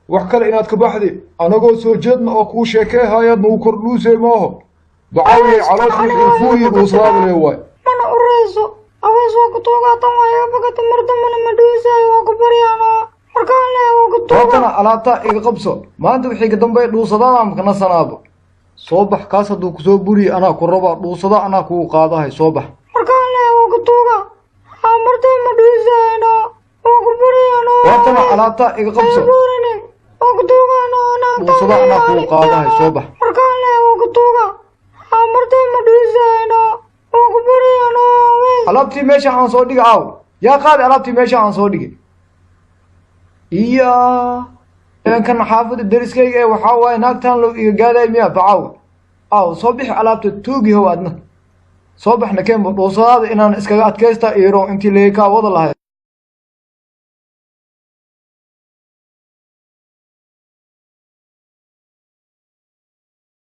Wax kale inaad ka baxdi anagoo soo jeedna oo kuu sheekeehayaad nagu kordhuusay maaho. Bacaawiye calooshii fuuyi dhuusadaada lee waay. Mana ureyso awees, waa ku tuugaa. Tan waa iga bagata, mar dambana ma dhuusaayo, waa ku baryaano markaan le waa ku tuugaa. Waatana alaabta iga qabso. Maanta wixii ka dambeeya dhuusadaada makana sanaabo. Soo bax, kaas hadduu kusoo buriye anaa ku rabaa, dhuusada anaa kugu qaadahay, soo bax. Markaan le waa ku tuugaa, haa, mar dambe ma dhuusaayno, waa ku baryaano. Waatana alaabta iga qabso. Burini, waa ku tuugaano. Dhuusada anaa kugu qaadahay, soo bax. Markaan le waa ku tuugaa, haa, mar dambe ma dhuusaayno, waa ku baryaano awees. Alaabtii meesha aan soo dhigay aaw? Yaa qaaday alaabtii meesha aan soo dhigay? Iya, kan xaafadda deriskayga ee waxaa waaye naagtaan loo iga gaaday miya? Bacaaw aaw, soo bixi alaabta tuugi how, adna soo baxna keenba dhuusadaada inaan iskaga adkaysta iiro intii laga kaa wada lahay.